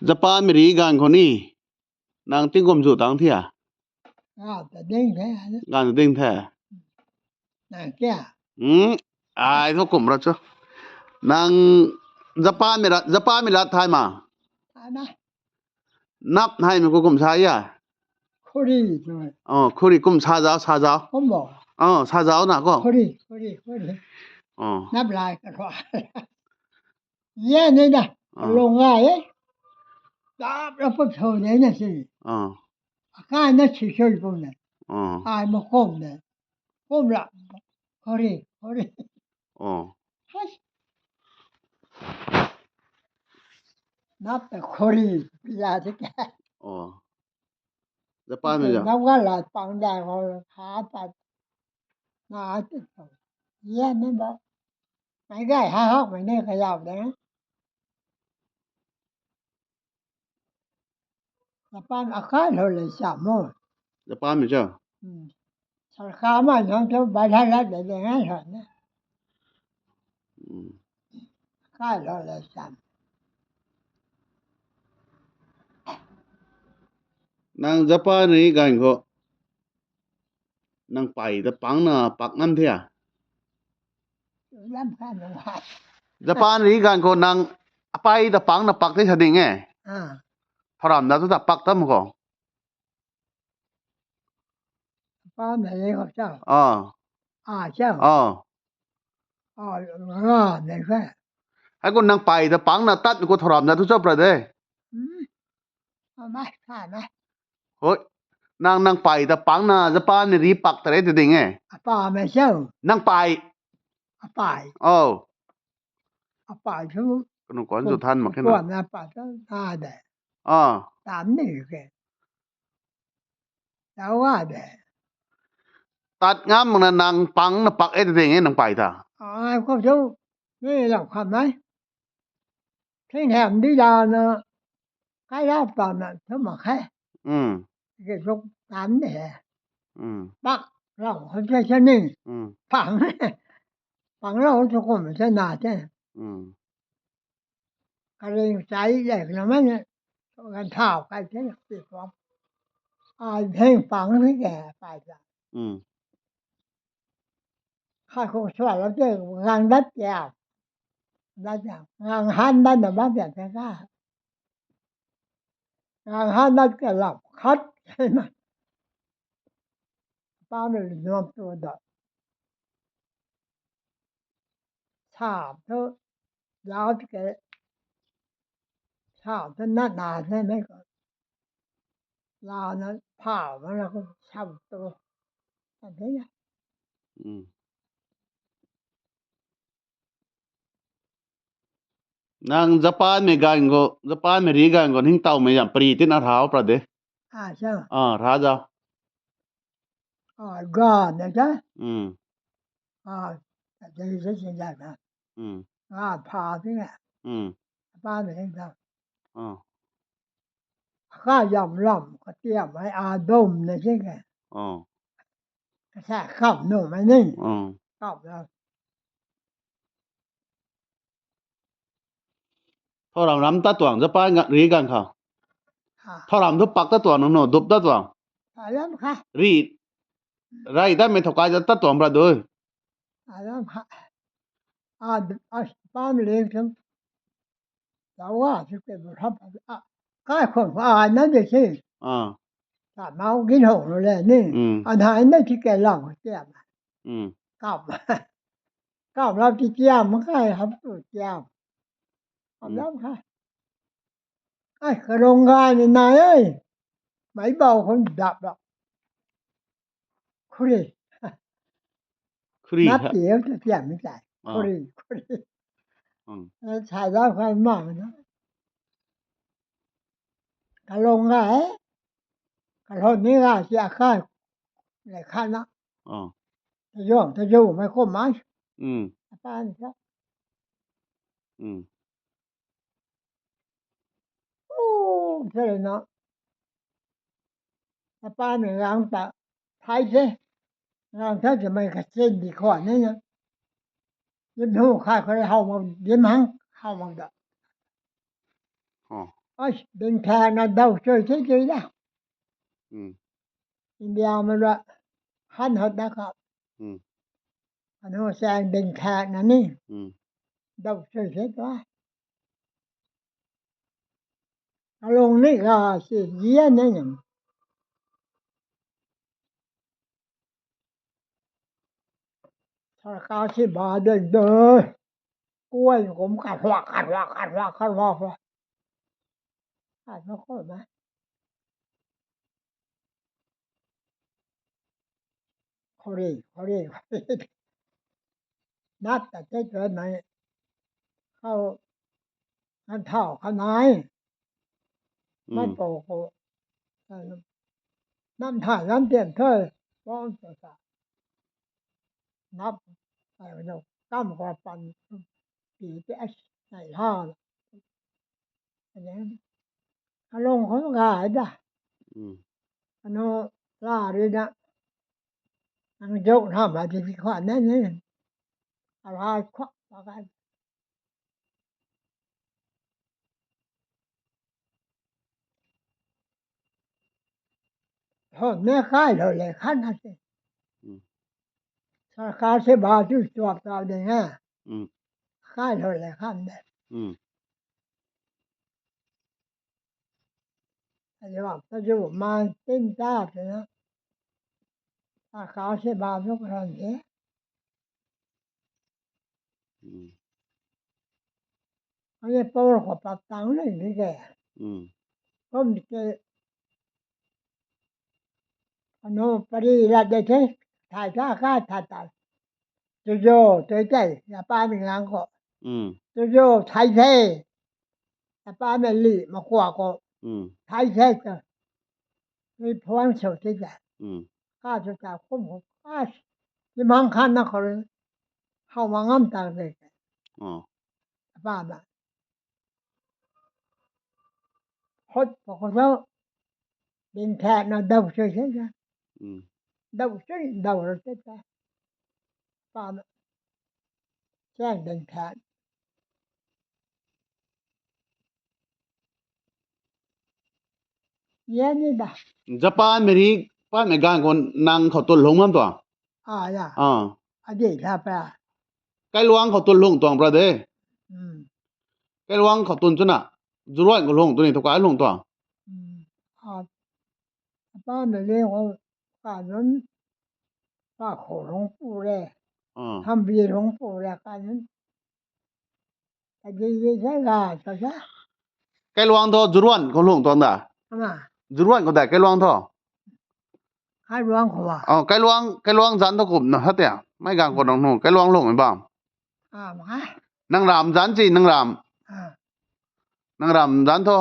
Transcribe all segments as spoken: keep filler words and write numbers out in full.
Japan mei ri ganv khou ni, nang tingkum zu tang thia? Ah, ta ding the. Ganv ta ding the. Nang kya? Hmm. Ai thu kum ra chu. Nang Japan mei lat, Japan mei lat thay ma? Thay na. Nap hai mei khou kum sa ya? Khuri tu. Oh, khuri kum sa zau, sa zau. Kum bo. Oh, sa zau na ko. Khuri, khuri, khuri. Oh. Nap lai ka khou. Ye ni da. Oh. Long ga e. Dap ra pu tho ne na si. Oh. Akai na si sui pu ne. Oh. Ai ma kum ne. Kum ra. Khuri, khuri. Oh. Hai. Nap ta khuri ya de ke. Oh. Japan mei ja. Nap ga la pang da ko kha ta. Na ti to. Ye ni ba. Mai gai ha ha mai ne ka yau de. Japan akai lo le sa mo. Japan mei cha. Hmm. Sarkar mei nang tu bai la la de de ngai sa na. Hmm. Akai lo le sa. Nang Japan ri ganv khou nang pay ta pangna pak ngam thia? Lam kha nang hai. Japan ri ganv khou nang apay ta pangna pak the sa ding e? Ah. Pharam da tu ta pak tam ko. Apa na ye ko cha. Ah. Ah, cha. Ah. Ah, nga ne kha. Hai ko nang pay ta pangna tat ko thoram na tu chau pra de. Hmm. Amai, amai. Hoi. Nang, nang pay ta pangna Japan ni ri pak ta re te ding e. Apa mei chau. Nang pay. Apay. Oh. Apay chu. Kanu kon chu than mak khe na. Kuan na pa chu na de. Ah. Tam ni ke. Tau a de. Tat ngam mak na nang pangna pak e te ding e nang pay ta. Ai ko chu. Ni lau kham nai. Thing hem di da na. Kai la pa na thu mak khe. Hmm. Ke chu tam de. Hmm. Pak lau kham che che ni. Hmm. Pang. Pang lau chu kum che na te. Hmm. Karing chai le na mei ne. Kan thau kai te ti ko. Ai heng pang ni ke pai ta. Hmm. Khai khou sua lau te gang dat tia. Dat tia. Gang han dat na ba tia te ka. Gang han dat ke lau khat. Pa mei nuam tu da. Sa thu lau ti ke. Sa thu na na ne mei ko. Lau na pha ma na ko sa tu. Ta de ya. Hmm. Nang Japan mei ganv khou, Japan mei ri ganv khou ning taw mei yam pari tina rau pra de. Ah, so. Ah, ra za. Ah, ga na ta. Hmm. Ah, ta de se se ya na. Hmm. Ah, pha ti na. Hmm. Japan mei ri ta. Ah. Kha yam lam ka tiam mei a dom na se ke. Ah. Ka sa kam nu mei ni. Ah. Kam na. Thoram ram ta tuang Japan ga, ri ganv khou. Ha. Thoram thu pak ta tuang nang nu, dup ta tuang. A lam kha. Ri. Rai ta mei thokai ta tuang pra dui. A lam kha. A, a, pa mei ling chum. Lau a, si ke bu rap. A, kai khou a, na de si. Ah. Ta mau gin ho lo le ni. Hmm. An hai na si ke lau tiam. Hmm. Kam. Kam lau ti tiam, kai hap tu tiam. Kam lam kha. Ai, karong ga ni nai e. Mei bau khou dap la. Khuri. Khuri. Na ha. Piu tu tiam mi tai. Ah. Khuri, khuri. Hmm. Eh, sa da khai ma na. Kalong ga e. Kalong ni ga sia khai. Le kha na. Ah. Ta yong, ta yong mei ko mai. Hmm. Apa ni sa. Hmm. Uu, thei na. Apa ni gang ta. Thai se. Gang ta se mei ka chen di khou ni na. Dim hu khai khou hau mak, dim hang hau mak da. Oh. Ai, ding thak na dau chui chui chui da. Hmm. India mei ra han hot da ka. Hmm. Anu sang ding thak na ni. Hmm. Dau chui chui ta. Alung ni ga si zia ni ni. Sarkar si ba ding de. Kuay kum ka hua, ka hua, ka hua, ka hua, hua. Ai, ma ko ma. Khori, khori, khori. Nap ta te tuan nai. Khou, ngan thau kha nai. Mat Hmm. pou khou. Ai, nam thai nam tian the. Bong ta ta. Nap, ai, no, kam khou pan. Pi te as, nai la. Alung khou ga da. Hmm. Anu la ri na. Nang jok na ma di di khwan na ni. Ara khwa pa ka. Ho, ne kai lo le khan na se. Hmm. Sarkar se ba tu chuap ta de ha. Hmm. Kai lo le khan de. Hmm. Ayo, ta ju man tin ta te na. Sarkar se ba tu khan se. Hmm. Ani power khou pat tang le ni ke. Hmm. Kum ke. Anu pari la de the. Thai ta ka thai ta. Tu jo, tu te, ya pa mi ngang khou. Hmm. Tu jo, thai the. Ya pa mi li, ma khua khou. Hmm. Thai the ta. Ni phuang sou te ta. Hmm. Ka tu ta kum khou. Ka. Ni mang khan na khou. Hau ma ngam ta de. Oh. Ya pa na. Hot pa khou zo. Ding thak na dau chui chui ta. Hmm. Dau chui, dau ro te ta. Pa na. Chang ding thak. Ya ni da. Japan mei ri, pa mei gang khou nang khou tun lung mam tuang. Ah, ya. Ah. Adi la pa. Kailuang khou tun lung tuang pra de. Hmm. Kailuang khou tun chuna. Juruan khou lung tun ni tu kai lung tuang. Hmm. Ah. Apa na le khou ka nun. Pa khou lung pu re. Ah. Hambi lung pu re ka nun. Adi di sa ga ta sa. Kailuang thu Juruan khou lung tuang da. Ama. Juruan khou da Kailuang thu. Kailuang khou ba. Oh, Kailuang, Kailuang zanc thu kum na ha tia. Mei gang khou nang nu Kailuang lung mei bam. Ah, ma. Nang ram zanc si, nang ram. Ah. Nang ram zanc thu.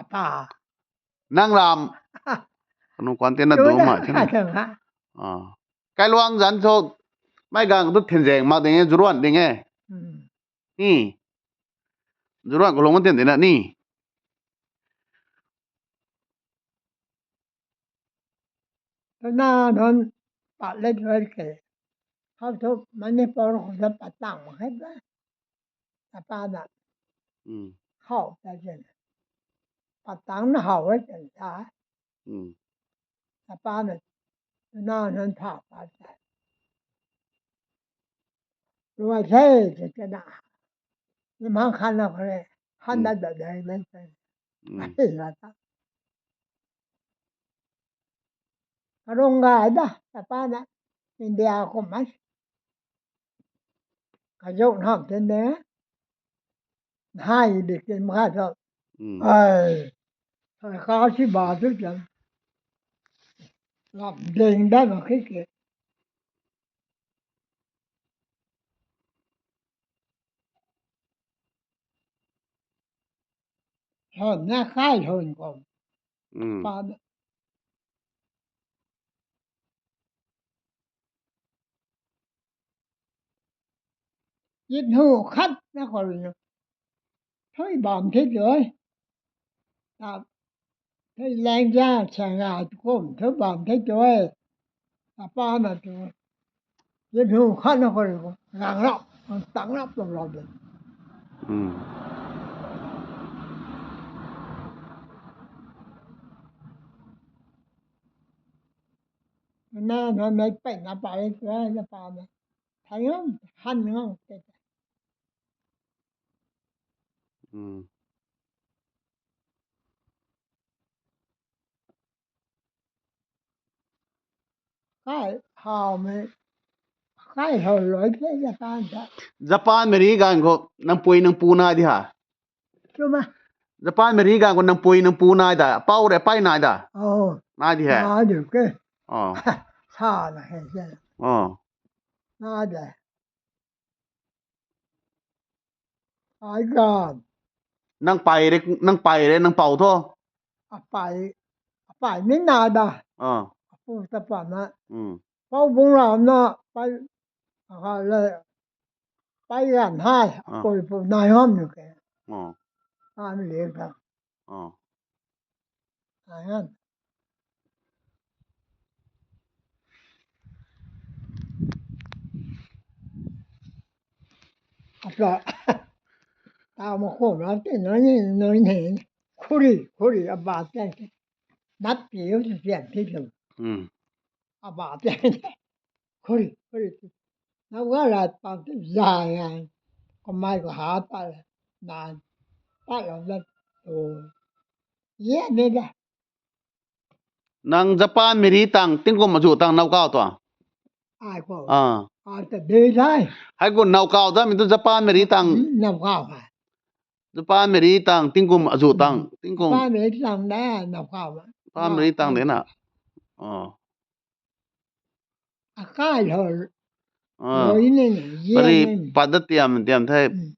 Apa. Nang ram. Kanu kuan tina du ma thina. Ah. Kailuang zanc thu. Mei gang tu thin zeng mak ding e, Juruan ding e. Hmm. Ni. Juruan khou lung ma tin tina ni. Tana nunc pat let let ke. Khou thu Manipur khou ta pat tang mak khe ta. Apa na. Hmm. Hau ta zen. Pat tang na hau e zen ta. Hmm. Apa na. Tana nunc pat pat ta. Luai the, te te na. Ni mang khan na khou re. Han na da da le te. Hmm. Ai na ta. Karung ga da, ta pa na. India khou mai. Kazuk nam tin de. Hai di kin ma kha tho. Hmm. Ai. Sarkar si ba tu chan. Lap ding da ma khe ke. Hon na khai hon ko. Hmm. Pa na. Yip nu khat na khou rui na. Thui bam the tu e. Ta, thui lang ja, chang ra tu kum, thui bam the tu e. Ta pa na tu. Yip nu khat na khou rui na. Gang rap, tang rap lou lou de. Hmm. na, na, na, pei na pa le, na pa na. Thai ngam, han ngam, te. Hmm. Kai hau mei, kai hau loi the Japan ta. Japan mei ri ganv khou nang pui nang pu nai di ha? Chuma. Japan mei ri ganv khou nang pui nang pu nai da? Pau re pai nai da? Oh. Nai di he? Nai di ke. Oh. Sa na he se. Oh. Nai de. Ai gan. Nang pai re, nang pai re, nang pau tho? Apai, apai ni na da. Ah. Apu ta pa na. Hmm. Pau bung ra na, pai, a le, pai gan hai, ah, apui pu nai hom nu ke. Ah. Ai mi le ka. Ah. Nai hom. Ata, ta ma khou na te, na ni, na ni, khuri, khuri, aba te, nap pi u te pian pi lo. Hmm. Aba te, khuri, khuri. Na wa la pa te zai ai, kamei khou ha pa, na, pa lo na, to. Ye ne da. Nang Japan mei ri tang tingkum azu tang nau kau tuang? Ai ko. Ah. Ai ta de dai. Hai gun nau kau da mi tu Japan mei ri tang. Hmm, nau kau hai. Japan mei ri tang tingkum azu tang, hmm, tingkum. Japan mei ri tang da nau kau ma. Japan mei ri tang de na. Oh. Akai ho. Ah. Loi ne ne, ye pari ne. Pat da tiam, tiam the. Hmm.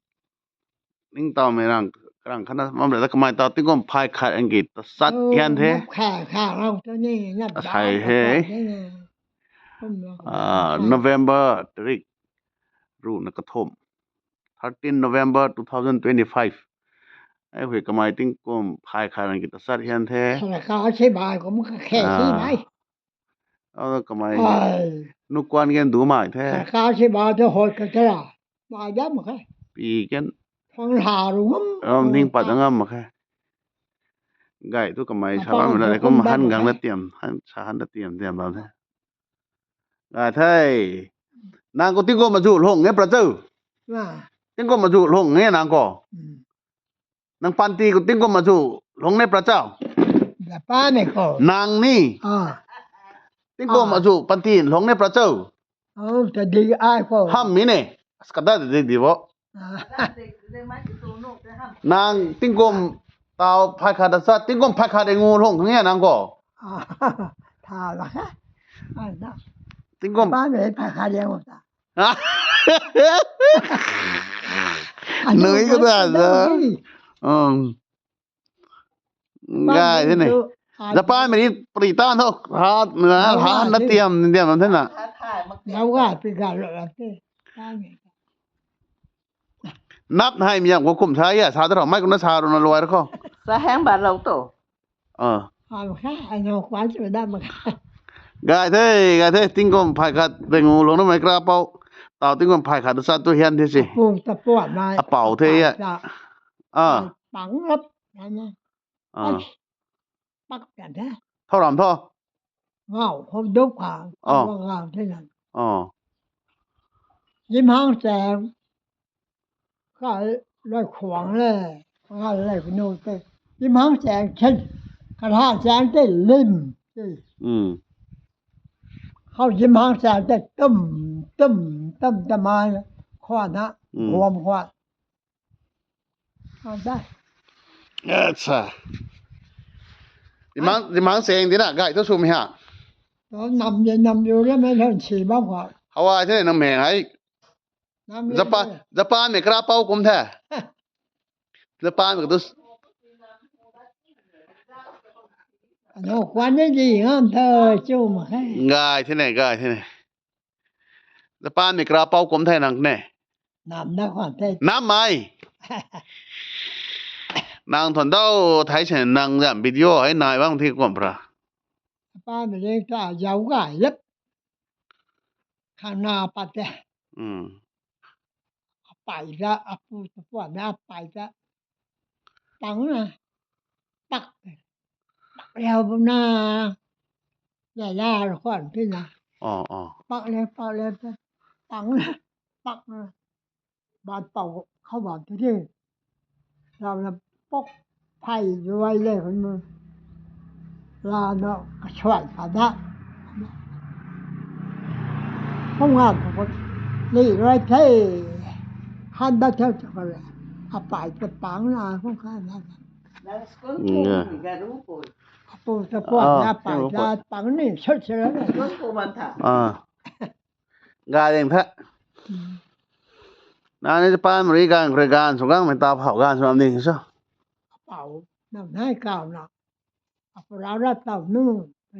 Ningtawmei rang, rang khatna mam rui ta kamei tau tingkum phay khat ang ki ta sat, oh, hian the. Nap kha, kha rau ta ni, nap. Asai da he. Kha ne. Kum na, ah, kum na. November tarik ruh na kathum. Thirteen November two thousand twenty-five. Ai hui kamei tingkum phay khat ang ki ta sat hian the. Sarkar se bai kum ka khe se bai. Ah. Au kamei. Ai. Nukuan gen du mai the. Sarkar se ba te hoi ka tera. Ba da ma khe. Pi ken. Thang ha ru ngam. Ram ning pat ngam ma khe. Gai tu kamei sa bam na kum han gang na tiam, han sa han na tiam, tiam bam the. Gai the. Nang ko tingkum azu lhung nge pra chau. Na. Tingkum azu lhung nge nang ko. Hmm. Nang panty khou tingkum azu lhung ne pra chau? Japan ni khou. Nang ni? Ah. Tingkum azu panty lhung ne pra chau? Oh, ta di ai khou. Ham mi ne? As kada di di bo. Ah. Nang tingkum tau phay khat da sat, tingkum phay khat de ngu lhung khang ya nang ko? Ah, tha la. Ai na. Tingkum. Japan ni phay khat de ngu ta. Nui ko ta za. Um. Gai the ne. Japan mei ri pari ta tho. Ha, ha na tiam, tiam the na. Nau ga pi ga lo la te. Nap hai mi yam ko kum sa ya, sa ta rau mai kum na sa rau na luai ra ko. Sa hang ba rau to. Ah. Ai ma kha, ai nau kwan chu da ma kha. Gai the, gai the, tingkum phay khat, beng u lung na mai kra pau. Tau tingkum phay khat tu sat tu hian the si. Apu ta puan nai. Apau the ya. Apai ta. Ah. Ai pang lap, nai na. Ah. Ai, pak ta the. Thau ram tho. Ngau, khou duk kha, ah, ngau the na. Ah. Jim hang chang. Kai lai khuang le, ngal lai kunu te. Imang chang chen, kara chang te lim te. Hmm. Khou imang chang te tum, tum, tum, tum mai, khwan na, hmm, guam khwan. Khwan ta. Acha. Imang, imang chang di na, gai tu sum ha. To nam ye, nam yu le, me lhon si bam khwan. Hawai the nam heng hai. Nam ye Japan, le. Japan mei kara pau kum the. Japan mei kadu. Ano kwan ni di ngam the chu ma he. Gai the ne, gai the ne. Japan mei kara pau kum the nang ne. Nam na kwan the. Nam mai. Nang thuan dau thai se nang jam video hai nai bang thi kum pra. Japan mei le ta yau gai lep. Khang na pat te. Hmm. Apai ta, apu ta puan na apai ta. Tang na. Pak. Pak liau bu na. La la ra khwan pi na. Oh, oh. Pak le, pak le, pak le, pak le. Ban pau khou ban tu di. Lam na pok phai zuai le khun mu. La na kasuai pa da. Khou ngan khou khou. Li rui the. Han da thau chak le. Apai ta pang na khou kha na. Nang school Nga. Pu ga ru pu. Apu ta puat Ah, na pai ru ta puat. Pang ni sut sut na. School pu man tha. Ah. Ga ding tha. Hmm. Na ni pa mari gan kre gan su gang me ta phau gan su am ding su. Pau, nang nai kau na. Apu rau ra tau nu,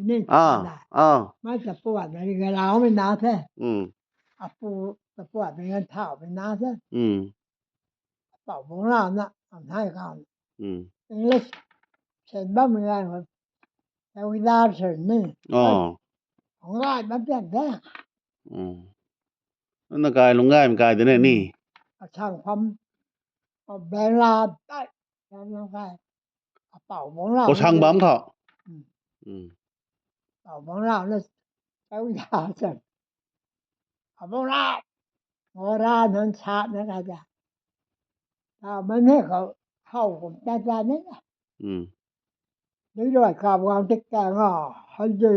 ni Ah, na. Ah. Mai ta puat na ri ga rau me na the. Hmm. Apu ta puat me gan thau me na the. Hmm. Pau bung rau na, nang nai kau na. Hmm. English, sen bam me gan ko. Tau wi dar sen ni. Oh. Bung rau bam pian de. Hmm. Na kai lung gai me kai de ne ni. Asang pham, a beng la tai, beng la kai. Apau bung rau Ko sang ni. Bam khou. Hmm. Hmm. Apau bung rau na, tau ya sen. Apau bung rau. Ngo ra nan sa na ka ja. Ta man he khou, khou kum ta ta ni. Hmm. Dui rui kap gang tik ta nga, hei di,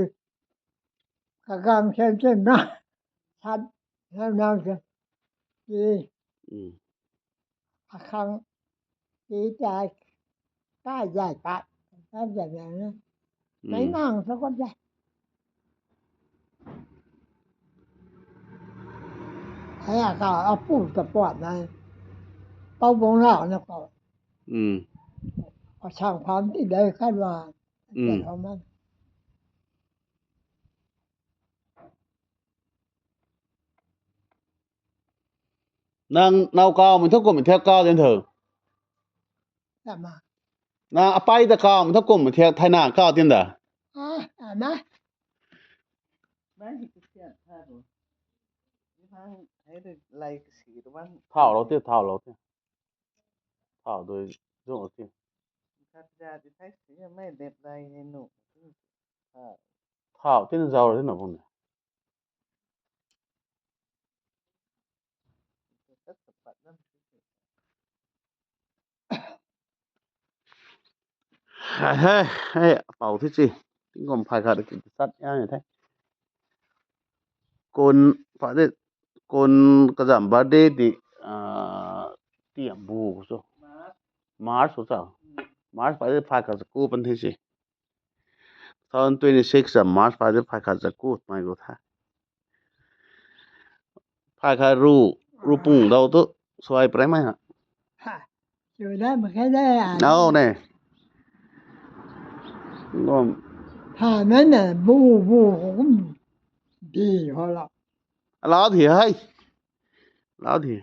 kagang sen sen na, sat, nang nang se, di, Hmm. akhang, di tai, tai zai pat, tai zai zai na, nai Hmm. nang sa kwan zai. Hei a ka apu ta puat na, pau bung rau na ko. Hmm. Asang pham ti dei khat wa, Hmm. Te hou man. Nang nau kau mei thu kum thiak kau din thu. Tama. Nang apai ta kau mei thu kum thiak thai na kau din da. Ah, ama. Bang hi kisian tha ru. Bang hei de lai kasi ru bang. Thau lou ti, thau lou ti. Thau dui zung ti. Khat ja di thai si mei dep lai ni nu. Thau. Thau tin zau ru ti na bung ni. Hei, hei, hei, pau thi chi. Tingkum phai khat ki sat ya ni the. Kun, pa de, kun kazam birthday di, ah, tiam bu ko so. March ko so. March pa de phai khat sa ku pan thi chi. Two thousand twenty-six a March phai de phai khat za kut mai gu tha. Phai khat ru, ru pung dau tu suai prei mai ha. Ha, sui da ma khe da. Nau ne. Ngom. Tha na na bu bu kum di ho la. Lau thi hai. Lau thi.